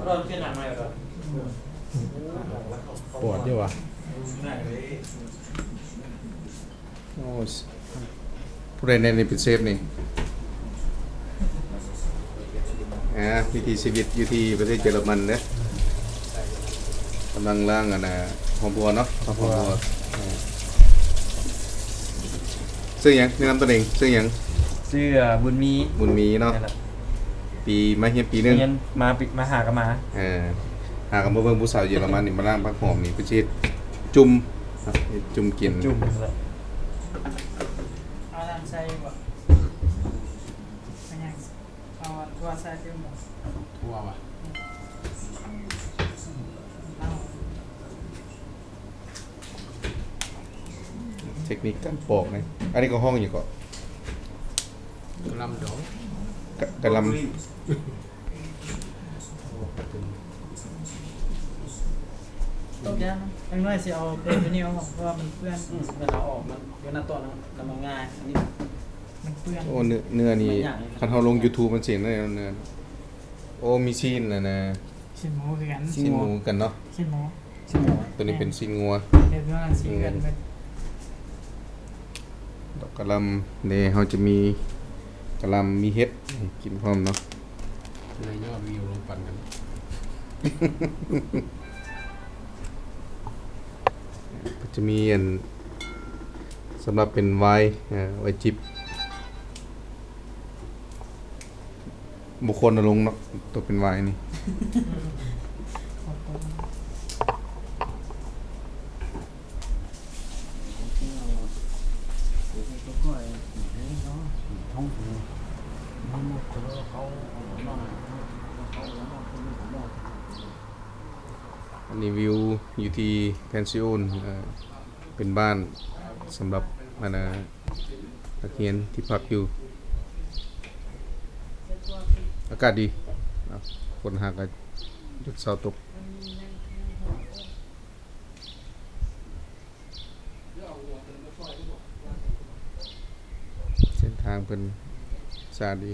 ປອດຢູ່ຫວາ? ໂອ້ ຜູ້ໃດແນ່ນີ້ເປັນເຊຟນີ້? ອ່າ ວິຖີຊີວິດຢູ່ທີ່ປະເທດເຢຍລະມັນເດີ ກຳລັງລ້າງອັນນ່າ ຄອບຄົວເນາະ ຄອບຄົວ ເອີ ຊື່ຫຍັງ? ແນະນຳຕົວເອງ ຊື່ຫຍັງ? ຊື່ ບຸນມີ ບຸນມີເນາະ ແມ່ນລະ ປີ ມາຮຽນປີໜຶ່ງ ມາຮຽນ ມາປີ ມາຫາກໍມາ ເອີ ຫາກໍມາເບິ່ງຜູ້ສາວເຢຍລະມັນນີ້ ມາລ້າງຜັກຫອມນີ້ ເພິ່ນຊິເຮັດຈຸ່ມ ເຮັດຈຸ່ມກິນ ຈຸ່ມແຫຼະ ເອົານ້ຳໃສ່ບໍ່? ເອົາຫຍັງ? ເອົາອັນຖົ່ວໃສ່ຕື່ມບໍ່? ຖົ່ວຫວາ? ເທັກນິກການປອກນະ ອັນນີ້ກໍຮ້ອງຫຍັງເກາະ? ກະຫຼ່ຳດອງ ກະ ກະຫຼ່ຳ ຕົກຢ່າງ ຈັກໜ້ອຍຊິເອົາເພຈຕົວນີ້ອອກ ເພາະວ່າມັນເປື້ອນ ອືມ ມັນເອົາອອກ ມັນຢູ່ໜ້າໂຕະນະ ແລ້ວມັນງ່າຍ ອັນນີ້ມັນເປື້ອນ ໂອ້ ເນື້ອ ເນື້ອນີ້ ມັນຫຍັງ ຄັນເຮົາລົງຢູທູບມັນຊິເນາະ ເນື້ອ ໂອ້ ມີຊີ້ນນະນະ ຊີ້ນໝູຄືກັນ ຊີ້ນໝູຄືກັນເນາະ ຊີ້ນໝູ ຊີ້ນໝູ ໂຕນີ້ເປັນຊີ້ນງົວ ເຮັດມາຊີ້ນກັນເບິດ ດອກກະຫຼ່ຳເດ້ ເຮົາຈະມີກະຫຼ່ຳ ມີເຫັດໃຫ້ກິນພ້ອມເນາະ ເລີຍຍອດວິວລົງປັນກັນ ຈະມີອັນ ສຳລັບເປັນໄວ ເອີ ໄວຈິບ ບໍ່ຄວນເອົາລົງເນາະ ໂຕເປັນວາຍນີ້ ອັນນີ້ວິວຢູ່ທີ່ແພນຊີໂອນ ເປັນບ້ານສຳລັບ ອັນນ່າ ນັກຮຽນທີ່ພັກຢູ່ ອາກາດດີ ຝົນຫາກະຢຸດເຊົາຕົກ ເສັ້ນທາງເພິ່ນສະອາດດີ.